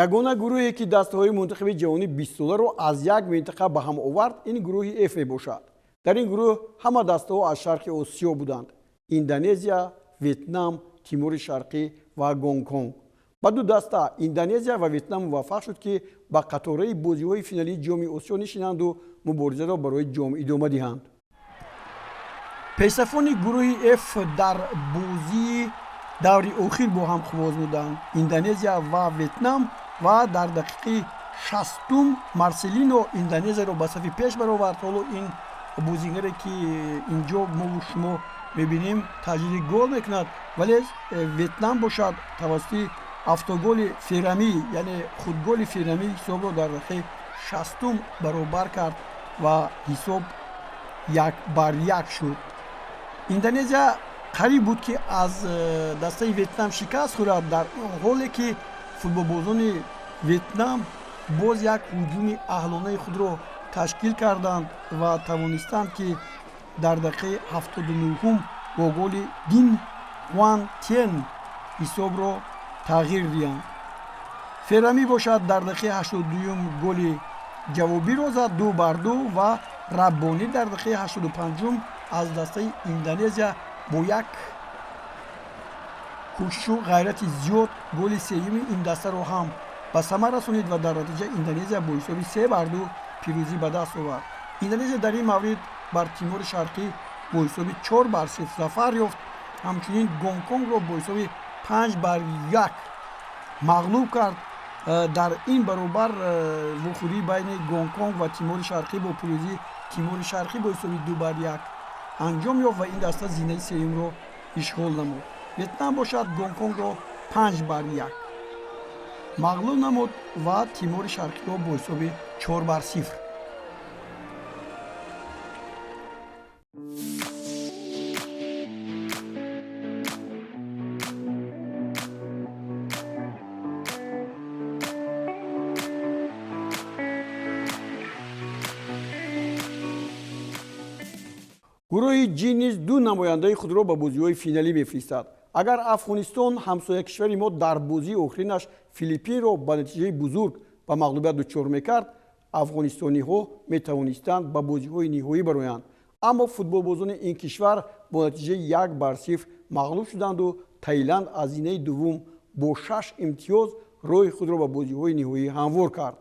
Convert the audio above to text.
Ягона гурӯҳе, ки дастаҳои мунтахаби ҷавони 20-соларо аз як минтақа ба ҳам овард, ин гурӯҳи Ф мебошад. Дар ин гурӯҳ ҳама дастаҳо аз Шарқи Осиё буданд: Индонезия, Ветнам, Тимури Шарқӣ ва Гонконг. Ба ду даста, Индонезия ва Ветнам, муваффақ шуд, ки ба қатораи бозиҳои финалии Ҷоми Осиё нишинанду муборизаро барои ҷом идома диҳанд. Пешсафони гурӯҳи Ф дар бозии даври охир бо ҳам қувва озмуданд, Индонезия ва Ветнам, ва дар дақиқаи 60-ум Марселино Индонезияро ба сафи пеш баровард. Ҳоло ин бозигаре, ки инҷо мову шумо мебинем, таҷдиди гол мекунад, вале Ветнам бошад, тавассути автоголи Ферамӣ, яъне худголи Ферамӣ, ҳисобро дар дақиқаи 60-ум баробар кард ва ҳисоб 1-1 шуд. Индонезия қариб буд, ки аз дастаи Ветнам шикаст хӯрад, дар ҳоле ки футболбозони Ветнам боз як ҳуҷуми аҳлонаи худро ташкил карданд ва тавонистанд, ки дар дақиқаи 79-ум бо голи Дин Хуан Тен ҳисобро тағйир диҳанд. Ферамӣ бошад, дар дақиқаи 82-юм голи ҷавобиро зад, 2-2, ва Раббонӣ дар дақиқаи 85-ум аз дастаи Индонезия бо як кӯшишу ғайрати зиёд голи сеюми ин дастаро ҳам ба самар расонид ва дар натиҷа Индонезия бо ҳисоби 3-2 пирӯзӣ ба даст овард. Индонезия дар ин маврид бар Тимори Шарқӣ бо ҳисоби 4-0 зафар ёфт. Ҳамчунин Гонконгро бо ҳисоби 5-1 мағлуб кард. Дар ин баробар вохӯрии байни Гонконг ва Тимори Шарқӣ бо пирӯзии Тимори Шарқӣ бо ҳисоби 2-1 анҷом ёфт ва ин даста зинаи сеюмро ишғол намуд. Ветнам бошад, Гонконгро 5-1 мағлуб намуд ва Тимори Шарқиро бо ҳисоби 4-0. Гурӯҳи Ҷи низ ду намояндаи худро ба бозиҳои финалӣ мефиристад. Агар Афғонистон, ҳамсоя кишвари мо, дар бозии охиринаш Филиппинро ба натиҷаи бузург ба мағлубият дучор мекард, афғонистониҳо метавонистанд ба бозиҳои ниҳоӣ бароянд. Аммо футболбозони ин кишвар бо натиҷаи 1-0 мағлуб шуданду Таиланд аз зинаи дуввум бо шаш имтиёз роҳи худро ба бозиҳои ниҳоӣ ҳамвор кард.